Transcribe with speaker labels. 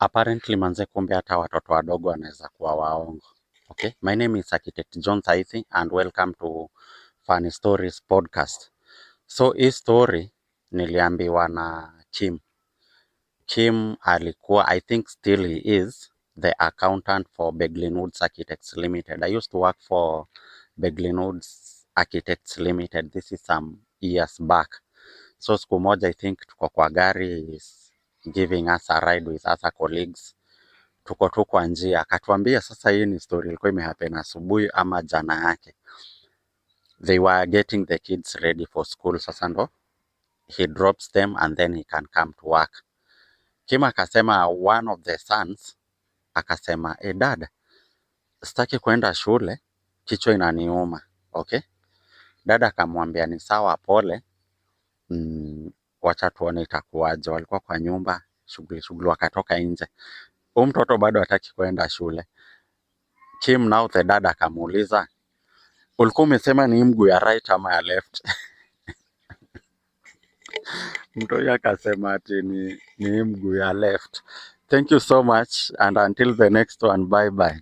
Speaker 1: Apparently manze, kumbe hata watoto wadogo wanaweza kuwa waongo. Okay, my name is Architect John Saithi and welcome to Funny Stories Podcast. So hii story niliambiwa na Kim. Kim alikuwa, I think still he is, the accountant for Beglin Woods Architects Limited. I used to work for Beglin Woods Architects Limited. This is some years back. So siku moja, I think tuko kwa gari, is giving us a ride with other colleagues. Tuko tu kwa njia, akatuambia sasa hii ni story ilikuwa imehappen asubuhi ama jana yake. They were getting the kids ready for school. Sasa ndo he drops them and then he can come to work. Kim akasema one of the sons akasema, "Eh, dad, sitaki kwenda shule, kichwa inaniuma." Okay? Dad akamwambia ni sawa, pole. Wacha tuone itakuwaje. Walikuwa kwa nyumba, shughuli shughuli, wakatoka nje. Huyu mtoto bado hataki kwenda shule. Kim now the dad akamuuliza, "Ulikuwa umesema ni mguu ya right ama ya left?" Mtoi akasema ati ni mguu ya left. Thank you so much and until the next one, bye bye.